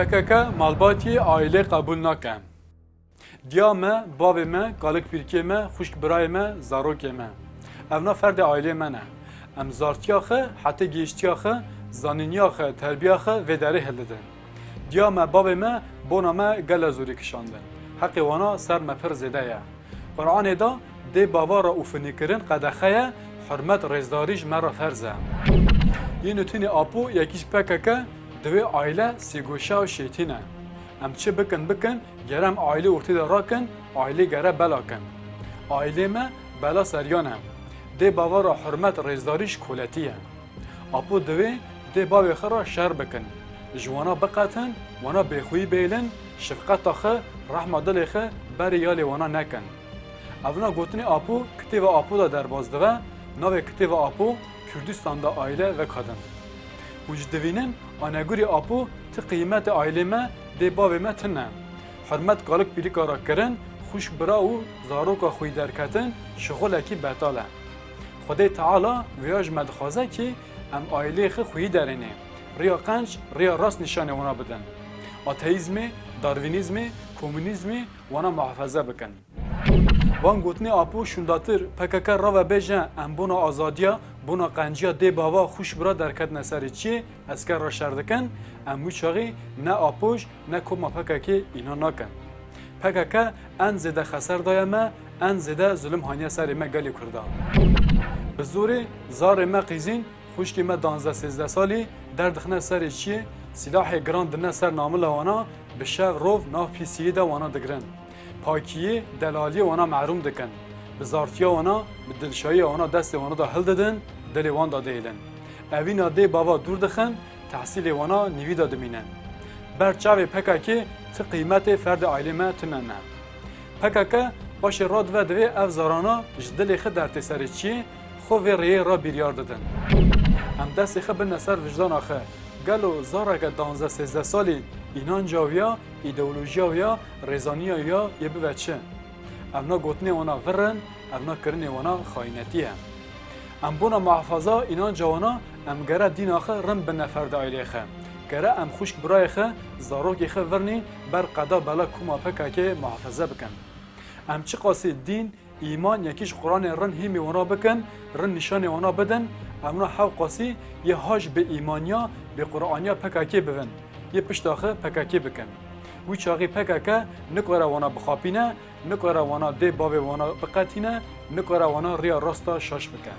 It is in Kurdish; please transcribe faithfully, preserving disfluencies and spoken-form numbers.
P K K malbatiyê aîlê qebûl nake. Diya me, bavê me, kalik pîrkê me, xwişk birayê me, zarokê me. Evna ferdê aîlê me ne. Em zartiya xwe, hetê gihiştiya xwe, zanîniya xwe, terbiya xwe vê derê hildidin. Diya me, bavê me bona me gele zorî kişandin. Heqê wana ser me pir zêde ye. Quranê de dê bava re ûfinîkirin qedexe ye, hurmet rêzdarî ji me re ferz e. Yê nûtinê apo yekî ji P K K divê aîle sêgoşa û şêtîn e. Em çi bikin bikin, gere em aîlê ortê de rakin, aîlê gere bela kin. Aîlê me bela seriyan e. Dê bava re hurmet rêzdarî ji koletî ye. Apo divê dê bavê xwe re şer bikin. Ji wana biqetin, wana bêxwî bêlin, şefqeta xwe, rehma dilê xwe berê yalê wana nekin. Evna gotinê apo kitêva apo de derbas dibe, navê kitêva apo Kurdistan de aîle vekadin. Hûn jî divînin, anegurê apo ti qîmetê aîlê me, dê bavê me tune. Hurmet kalik pîrika re kirin, xwişk bira û zaroka xwî derketin, şixulekî betal e. Xwedê Teala vêya ji me dixwaze kî em aîleyê xwe xwî derênê, riya qenc, riya rast nîşanê wana bidin. Ateîzmê, darwînîzmê, komunîzmê wana muhafaze bikin. Van gotinê apo şûndatir P K K rave bêje em bona azadiya, bona qenciya dê bava xwişk bira derketine serê çiyê, esker re şer dikin, em wî çaxî ne apo ji ne koma P K K înan nakin. P K K en zêde xeser daye me, en zêde zulm haniye serê me gelê Kurda. Bi zorê zarê me qîzîn, xwişkê me danzdeh sêzdeh salî derdixine serê çiyê, sîlahê giran dine ser namila wana, bi şev rov nav pîsiyê de wana digirin. Pakiyê, delaliyê wana mehrûm dikin. Bi zartiya wana, bi dilşayiya wana destê wana de hildidin, dilê wan de dihêlin. Evîna dê bava dûr dixin, tehsîlê wana nîvî de dimînin. Ber çavê P K K ti qîmetê ferdê aîlê me tune ne. P K K paşê radive divê ev zarana ji dilê xwe dertê serê çiyê, xwe vê rêyê re bîryar didin. Em destê xwe bine ser vijdana xwe. Gelo zareke danzdeh sêzdeh salî înanca wî ya, îdeolojiya wî ya, rêzaniya wî ya yê bive çi? Evna gotinê wana vir in, evna kirinê wana xayînetî ye. Em bona muhafaza înanca wana, em gere dîna xwe rind bine ferdê aîleyê xwe. Gere em xwişk birayê xwe, zarokê xwe virnî ber qeda bela koma P K K muhafaze bikin. Em çiqasî dîn, îman yekî ji Quranê rind hîmê wana bikin, rind nîşanê wana bidin, em wana hewqasî yê haj bi îmaniya, bi Quraniya P K K bivin, yê pişta xwe P K K bikin. Wî çaxî P K K nikare wana bixapîne, nikare wana dê bavê wana biqetîne, nikare wana riya rasta şaş bike.